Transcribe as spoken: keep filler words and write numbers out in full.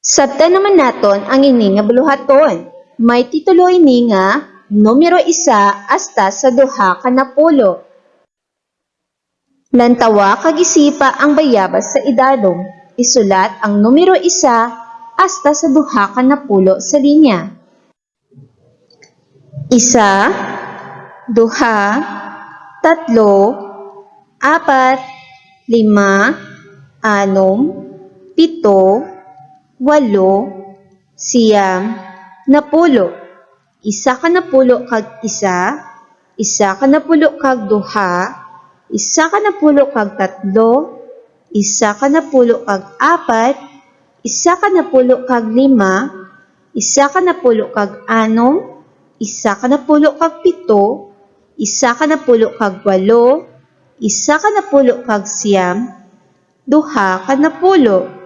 Sabta naman naton ang ini nga buluhaton. May titulo ini nga numero isa hasta sa duha ka napulo. Lantawa kag isipa ang bayabas sa idalom. Isulat ang numero isa hasta sa duha ka napulo sa linya. Isa, duha, tatlo, apat, lima, anom, pito, walo, siyam, napulo. Isa ka napulo kag isa, isa ka napulo kag duha, isa ka napulo kag tatlo, isa ka napulo kag apat, isa ka napulo kag lima, isa ka napulo kag anom, isa ka napulo kag pito, isa ka napulo kag walo, isa ka napulo kag siyam, duha ka napulo.